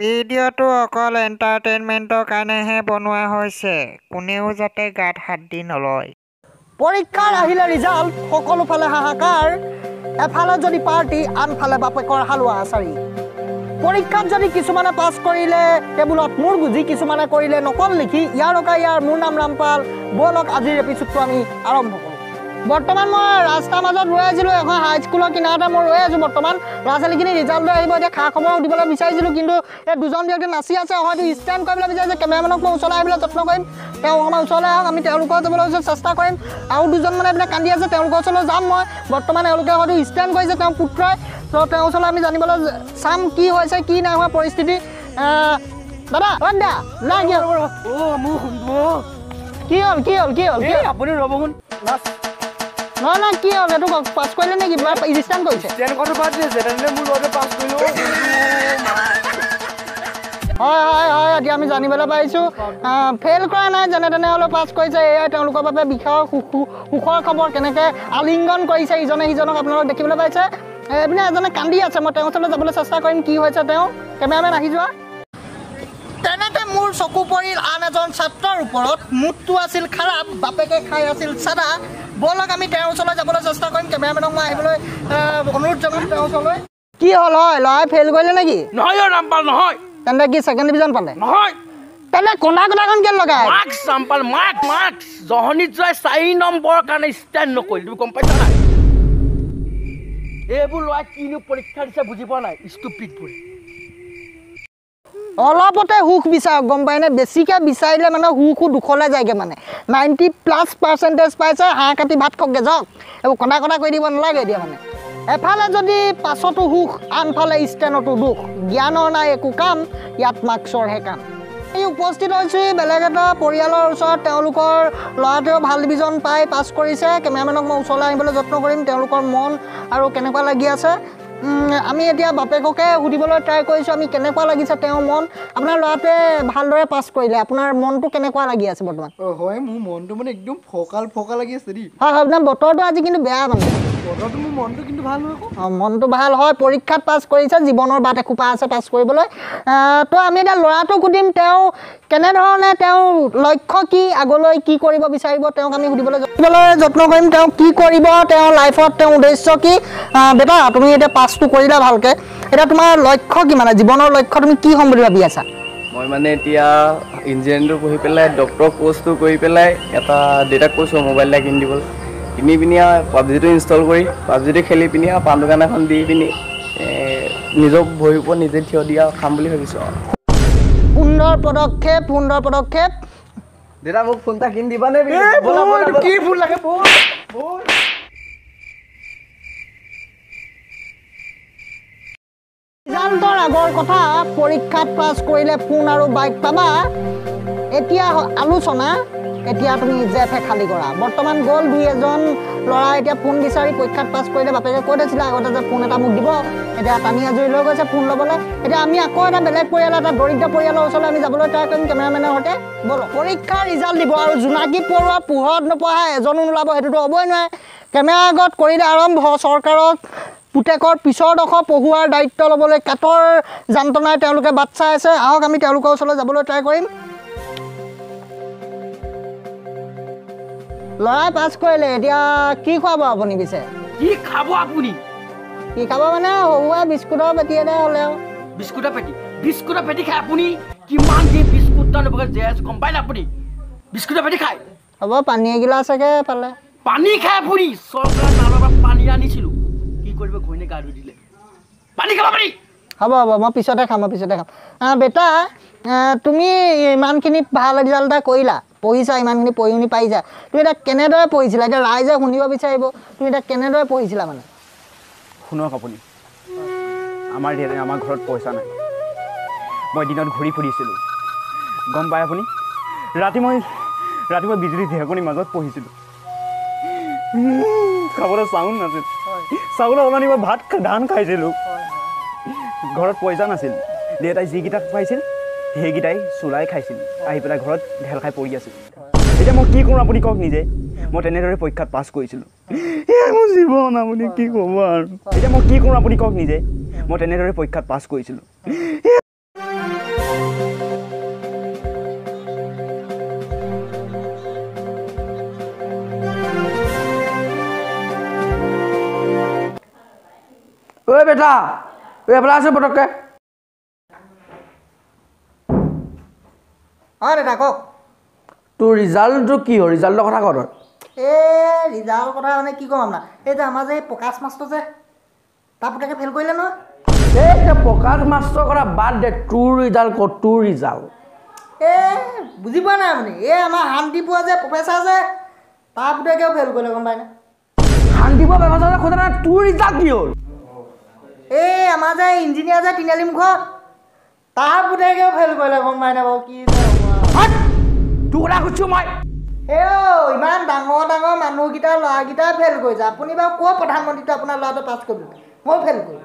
ভিডিঅ'টো অকল এণ্টাৰটেইনমেণ্টৰ কাৰণেহে বনোৱা হৈছে, কোনেও যাতে গাত হাত দি নলয়। পৰীক্ষাৰ আহিলে ৰিজাল্ট, সকলো ফালে হাহাকাৰ। এফালে যদি পাৰ্টি, আনফালে বাপেকৰ হালোৱা আচাৰি। পৰীক্ষাত যদি কিছুমানে পাছ কৰিলে টেবুলত মূৰ গুজি, কিছুমানে কৰিলে নকল লিখি। ইয়াৰ অকা ইয়াৰ, মোৰ নাম ৰামপাল। ব'লক আজিৰ এপিছ'ডটো আমি আৰম্ভ কৰোঁ। বৰ্তমান মই ৰাস্তাৰ মাজত ৰৈ আছিলোঁ, এখন হাইস্কুলৰ কিনাৰতে মই ৰৈ আছোঁ। বৰ্তমান ল'ৰা ছোৱালীখিনি ৰিজাল্ট লৈ আহিব, এতিয়া খা খবৰ সুধিবলৈ বিচাৰিছিলোঁ, কিন্তু এই দুজন ব্যক্তি নাচি আছে, হয়তো ষ্টেণ্ড কৰিবলৈ বিচাৰিছে। কেমেৰামেনক মই ওচৰলৈ আহিবলৈ যত্ন কৰিম, তেওঁ অকণমান ওচৰলৈ আহক, আমি তেওঁলোকৰ যাবলৈ ওচৰত চেষ্টা কৰিম। আৰু দুজন মানে এইবিলাক কান্দি আছে, তেওঁলোকৰ ওচৰলৈ যাম মই। বৰ্তমান এওঁলোকে হয়তো ষ্টেণ্ড কৰিছে, তেওঁৰ পুত্ৰই, তো তেওঁৰ ওচৰলৈ আমি জানিবলৈ চাম কি হৈছে কি নাই হোৱা পৰিস্থিতি। দাদা, অ দা, না কি হ'ল? কি হ'ল কি হ'ল কি হ'ল কি হ'ল? আপুনি ৰ'বচোন। নহয় নহয়, কি হ'ল এইটো কওক, পাছ কৰিলে নেকি বা ষ্টেণ্ড কৰিছে? ষ্টেণ্ড কৰাটো বাদ দিয়ে, যেনে মোৰ ল'ৰাটোৱে পাছ কৰিলোঁ। হয় হয় হয়, এতিয়া আমি জানিবলৈ পাৰিছোঁ ফেইল কৰা নাই, যেনে তেনে হ'লেও পাছ কৰিছে। এয়াই তেওঁলোকৰ বাবে বিশাল সুখৰ খবৰ। কেনেকৈ আলিংগন কৰিছে ইজনে সিজনক আপোনালোক দেখিবলৈ পাইছে। এইপিনে এজনে কান্দি আছে, মই তেওঁৰ ওচৰলৈ যাবলৈ চেষ্টা কৰিম, কি হৈছে তেওঁ। কেমেৰামেন আহি যোৱা। তেনেতে মোৰ চকু পৰিল আন এজন ছাত্ৰৰ ওপৰত। মুডটো আছিল খাৰাপ, বাপেকে খাই আছিল চাদা। ব'লক আমি তেওঁৰ ওচৰলৈ যাবলৈ চেষ্টা কৰিম। কেমেৰামেনক মই আহিবলৈ অনুৰোধ জনাম তেওঁৰ ওচৰলৈ। কি হ'ল, হয় ল'ৰাই ফেইল কৰিলে নেকি? নহয় অ' ৰামপাল, নহয়। তেন্তে কি ছেকেণ্ড ডিভিজন পালে? নহয়। তেন্তে কন্দা কটাখন কেলে লগাই? Marks Rampal, marks marks. জহনিত যোৱাই 4 নম্বৰৰ কাৰণে ষ্টেণ্ড নকৰিল, তুমি গম পাইছা নাই? এইবোৰ ল'ৰাই কিনো পৰীক্ষা দিছে বুজি পোৱা নাই, ষ্টুপিডবোৰ। অলপতে সুখ বিচাৰক, গম পায়নে? বেছিকৈ বিচাৰিলে মানে সুখো দুখলৈ যায়গৈ। মানে 90+ পাৰ্চেণ্টেজ পাইছে, হাঁহ কাটি ভাত খওকগৈ যাওক, এইবোৰ কন্দা কটা কৰি দিব নালাগে এতিয়া। মানে এফালে যদি পাছতো সুখ, আনফালে ষ্টেণ্ডতো দুখ। জ্ঞানৰ নাই একো কাম, ইয়াত মাৰ্কছৰহে কাম। এই উপস্থিত হৈছোঁ বেলেগ এটা পৰিয়ালৰ ওচৰত, তেওঁলোকৰ ল'ৰাটোৱেও ভাল ডিভিজন পাই পাছ কৰিছে। কেমেৰামেনক মই ওচৰলৈ আনিবলৈ যত্ন কৰিম, তেওঁলোকৰ মন আৰু কেনেকুৱা লাগি আছে। আমি এতিয়া বাপেককে সুধিবলৈ ট্ৰাই কৰিছোঁ আমি, কেনেকুৱা লাগিছে তেওঁৰ মন। আপোনাৰ ল'ৰাটোৱে ভালদৰে পাছ কৰিলে, আপোনাৰ মনটো কেনেকুৱা লাগি আছে বৰ্তমান? হয়, মোৰ মনটো মানে একদম ফকাল ফকা লাগি আছে দেই। হয় হয়, আপোনাৰ বতৰটো আজি কিন্তু বেয়া, মানে বতৰটো মোৰ মনটো কিন্তু ভাল হয় আকৌ। অঁ, মনটো ভাল হয়, পৰীক্ষাত পাছ কৰিছে, জীৱনৰ বাট এসোপা আছে পাছ কৰিবলৈ। তো আমি এতিয়া ল'ৰাটোক সুধিম তেওঁ কেনেধৰণে, তেওঁৰ লক্ষ্য কি, আগলৈ কি কৰিব বিচাৰিব, তেওঁক আমি সুধিবলৈ যত্ন কৰিম। তেওঁ কি কৰিব, তেওঁৰ লাইফত তেওঁৰ উদ্দেশ্য কি। বেটা, তুমি এতিয়া পাছটো কৰিলা ভালকৈ, এতিয়া তোমাৰ লক্ষ্য কি, মানে জীৱনৰ লক্ষ্য তুমি কি হ'ম বুলি ভাবি আছা? মই মানে এতিয়া ইঞ্জিনিয়াৰিংটো পঢ়ি পেলাই ডক্টৰ কৰ্চটো কৰি পেলাই এটা দেউতাক কৈছোঁ মোবাইল এটা কিনি দিবলৈ, কিনি পিনি আৰু পাবজিটো ইনষ্টল কৰি পাবজিটো খেলি পিনি আৰু পাণ দোকান এখন দি পিনি নিজৰ ভৰিৰ ওপৰত নিজে থিয় দি আৰু খাম বুলি ভাবিছোঁ আৰু। সুন্দৰ পদক্ষেপ, সুন্দৰ পদক্ষেপ। দেউতা মোক ফোন এটা কিনি দিবানে? কি ফোন লাগে? ব'ল ব'ল। ৰিজাল্টৰ আগৰ কথা, পৰীক্ষাত পাছ কৰিলে ফোন আৰু বাইক পাবা। এতিয়া আলোচনা, এতিয়া তুমি জেফে খালী কৰা। বৰ্তমান গ'ল দুই এজন ল'ৰা এতিয়া ফোন বিচাৰি, পৰীক্ষাত পাছ কৰিলে বাপেকে কৈ থৈছিলে আগতে যে ফোন এটা মোক দিব, এতিয়া টানি আজুৰি লৈ গৈছে ফোন ল'বলৈ। এতিয়া আমি আকৌ এটা বেলেগ পৰিয়াল, এটা দৰিদ্ৰ পৰিয়ালৰ ওচৰলৈ আমি যাবলৈ ট্ৰাই কৰিম কেমেৰামেনৰ সৈতে। ব'লক, পৰীক্ষাৰ ৰিজাল্ট দিব আৰু জোনাকী পৰুৱা পোহৰত নপঢ়া এজনো নোলাব, সেইটোতো হ'বই নোৱাৰে। কেমেৰাৰ আগত কৰিলে আৰম্ভ, চৰকাৰক পুতেকৰ পিছৰ ডোখৰ পঢ়োৱাৰ দায়িত্ব ল'বলৈ কাটৰ যন্ত্ৰণাই তেওঁলোকে বাট চাই আছে। আহক আমি তেওঁলোকৰ ওচৰলৈ যাবলৈ ট্ৰাই কৰিম। ল'ৰাই পাছ কৰিলে, এতিয়া কি খুৱাব আপুনি পিছে? কি খাব আপুনি? কি খাব মানে সৰুৱা বিস্কুটৰ পেটি এটা হ'লেও। বিস্কুটৰ পেটি? বিস্কুটৰ পেটি খাই আপুনি কিমান দি বিস্কুট জীয়াই আছো গম পাই নাই আপুনি? বিস্কুটৰ পেটি খায়? হ'ব, পানী এগিলাচকে পালে। পানী খাই আপুনি? চৰকাৰৰ নালৰ পৰা পানী আনিছিলোঁ, কি কৰিব, ঘৈণীয়ে গা ধুই দিলে। পানী খাব আপুনি? হ'ব হ'ব, মই পিছতে খাম, মই পিছতে খাম। বেটা, তুমি ইমানখিনি ভাল ৰিজাল্ট এটা কৰিলা, পঢ়িছা, ইমানখিনি পঢ়ি শুনি পাৰিছা, তুমি এতিয়া কেনেদৰে পঢ়িছিলা? এতিয়া ৰাইজে শুনিব বিচাৰিব, তুমি এতিয়া কেনেদৰে পঢ়িছিলা মানে? শুনক আপুনি, আমাৰ আমাৰ ঘৰত পইচা নাই, মই দিনত ঘূৰি ফুৰিছিলোঁ, গম পায় আপুনি? ৰাতি মই বিজুলী ঢেৰেকনিৰ মাজত পঢ়িছিলোঁ। খাবলৈ চাউল নাছিল, চাউলৰ সলনি মই ভাত ধান খাইছিলোঁ। ঘৰত পইচা নাছিল, দেউতাই যিকেইটা পাইছিল সেইকেইটাই চোলাই খাইছিল, আহি পেলাই ঘৰত ঢেল খাই পৰি আছিল। এতিয়া মই কি কৰোঁ আপুনি কওক নিজে? মই তেনেদৰে পৰীক্ষাত পাছ কৰিছিলোঁ। এয়াই মোৰ জীৱন, আপুনি কি ক'ব আৰু। এতিয়া মই কি কৰোঁ আপুনি কওক নিজে? মই তেনেদৰে পৰীক্ষাত পাছ কৰিছিলোঁ। বেটা, এইফালে আছে পটককৈ। অঁ দেউতা কওক। তোৰ ৰিজাল্টটো কি হ'ল? ৰিজাল্টৰ কথা ক তই। এই ৰিজাল্টৰ কথা মানে কি ক'ম আপোনাক, এই যে আমাৰ যে এই প্ৰকাশ মাষ্টৰ যে, তাৰ পুতেকে ফেইল কৰিলে নহয়। এই যে প্ৰকাশ মাষ্টৰৰ কথা বাদ দে, তোৰ ৰিজাল্ট ক, তোৰ ৰিজাল্ট। এই বুজি পোৱা নাই আপুনি, এই আমাৰ শান্তিপুৰৰ যে প্ৰফেচাৰ যে, তাৰ পুতেকেও ফেইল কৰিলে, গম পায়নে? শান্তিপুৰৰ প্ৰফেচাৰ সোধা নাই, তোৰ ৰিজাল্ট কি হ'ল? এই আমাৰ যে ইঞ্জিনিয়াৰ যে তিনিআলি মুখৰ, তাৰ পুতেকেও ফেইল কৰিলে, গম পায়নে বাৰু? কি যে হ'ব আৰু। তোৰ কথা সুধিছোঁ মই। হেৰৌ, ইমান ডাঙৰ ডাঙৰ মানুহকেইটা ল'ৰাকেইটাই ফেইল কৰিছে, আপুনি বাৰু ক'ৰ প্ৰধানমন্ত্ৰীটো আপোনাৰ ল'ৰাটো পাছ কৰিব? ময়ো ফেইল কৰিম।